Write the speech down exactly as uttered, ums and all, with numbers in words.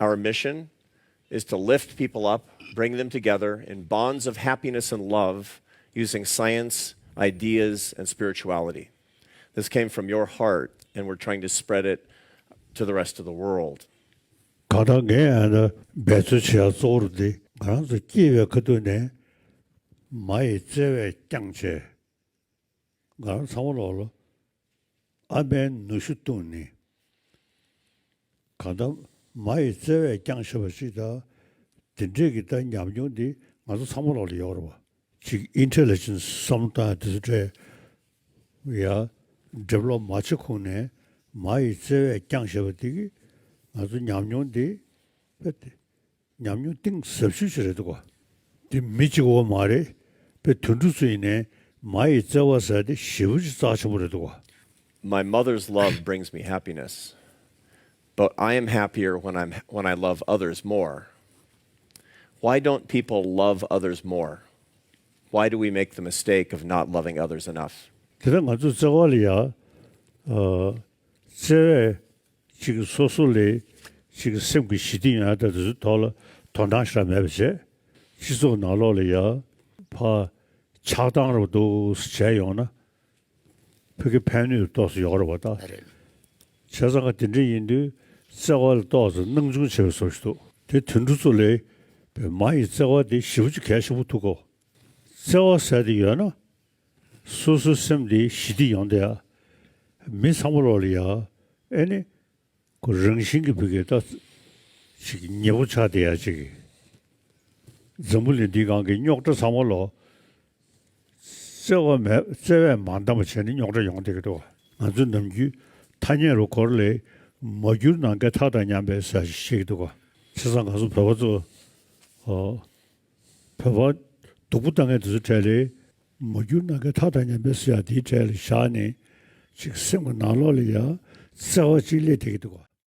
Our mission is to lift people up, bring them together in bonds of happiness and love using science, ideas, and spirituality. This came from your heart, and we're trying to spread it to the rest of the world. གང་ལྟར་ངས་ཨ་ནི་འབད་རྩོལ་བྱེད་ཡག་གཙོ་བོ་རུ་འདི་ང་རང་ཚོ་སྐྱེས་པའི་ཁ་ཐུག་ནས་མ་ཡི་བརྩེ་བས་བསྐྱངས་བྱས། ང་རང་ཚང་མ་ལོག་ལ་ཨ་མའི་ནུ་ཞོ་བཏུང་ནི། གང་ལྟར་མ་ཡི་བརྩེ་བས་བསྐྱངས་བཞག་པ་ཞིག་དང་། དེ་འདྲས་ཀྱི་ད་ཉམས་མྱོང་འདི་ང་ཚོ་ཚང་མ་ལོག་ལ་ཡོད་རེད་བ། ཅིག་ཨིན་ཊེ་ལི་ཇེན་སི་བསམ་བློ་བཏང་ཡ་དེ་ཚོ་འདྲས་ཡ། ཌི་བེ་ལོབ་མ་བྱེད་གོང་ནས་མ་ཡི་བརྩེ་བས་བསྐྱངས་བཞག་པ་འདི་གིས་ང་ཚོ་ཉམས་མྱོང་འདི་དཔེ་དེ། ཉམས་མྱོང་གཏིང་ཟབ་ཤོས་ཤིག་རེད་འདུག་ག་འདི་མི་གཅིག་པོ་མ་རེད། དཔེ་དུད་འགྲོ་ཚོ་ཡིན་ནའི་མ་ཡི་བརྩེ་བ་ཟེར་དེ་ཞེ་པོ་ཅིག་རྩ་ཆེན་པོ་རེད་འདུག་ག My mother's love brings me happiness, but I am happier when I'm when I love others more. Why don't people love others more? Why do we make the mistake of not loving others enough? དེ་ལྟར་ང་ཚོ་བརྩེ་བ་ལ་ཡ། ཨ། བརྩེ་བས་ཅིག་སོ་སོ་ལས་ཅིག་སེམས་ཀྱི་ཞི་བདེ་ཡོང་ཡ་ད་དེ་ཚོའི་ཐོག་ལ་དོ་སྣང་ཞེ་དྲག་མེད་པ་བྱས། སྤྱི་ཚོགས་ནང་ལོགས་ལ་ཡ་ཕར་ཆགས་སྡང་རུ་འདུག་སེ་བྱས་ཡོང་ན་ཕ་གི་ཕན་ནུས་ཏོག་ཙམ་ཡོད་རེད་བ་ད། རེད། བྱས་ཙང་ག་དེ་འདྲ་ཡིན་དུས་བརྩེ་བ་ལ་ཏོག་ཙམ་སྣང་ཆུང་བྱས་པའི་བཟོ་ཞིག་འདུག་དེ་དུད་འགྲོ་ཚོ་ལས་པའི་མ་ཡི་བརྩེ་བ་དེ་ཞེ་པོ་ཅིག་གལ་ཆེན་པོ་ཐུག་གོ་བརྩེ་བ་ཟེར་དེ་ཡོད་ན། སོ་སོའི་སེམས་དེ་ཞི་བདེ་ཡོང་བསྡད་ཡ། མི་ཚང་མ་ལོག་ལ་ཡ། ཨེ་ནི། ཁོ་རང་བཞིན་གྱི་བུ་གའི་ད། ཅིག་ཉེ་པོ་ཆགས་བསྡད་ཡ་ཅིག་འཛམ་བུ་གླིང་འདིའི་སྒང་གི་རྙོག་དྲ་ཚང་མ་ལོག་བརྩེ་བ་མེད་བརྩེ་བས་མ་འདང་བ་བྱས་ནས་རྙོག་དྲ་ཡོང་བསྡད་ཀྱི་འདུག་ང་ཚོའི་ནམ་རྒྱུན་ཐ་སྙད་རུ་འཁོར་ལས་མ་གྱུར་ནམ་མཁའི་མཐའ་དང་མཉམ་པའི་ཟེར་ཞིག་བཤད་ཀྱི་འདུག་ག་བྱས་ཙང་ང་ཚོ་བོད་པ་ཚོ། ཨོ། བོད་པ་སྡུག་པོ་བཏང་མཁན་དེ་ཚོའི་གྲས་ལས། མ་གྱུར་ནམ་མཁའི་མཐའ་དང་མཉམ་པའི་ཟེར་ཡ་དེའི་གྲས་ལ་བཞག་ནས་ཅིག་སེམས་ཀྱི་ནང་ལོགས་ལ་ཡ་བརྩེ་བ་ཅིག་སླེབས་བསྡད་ཀྱི་འདུག་ག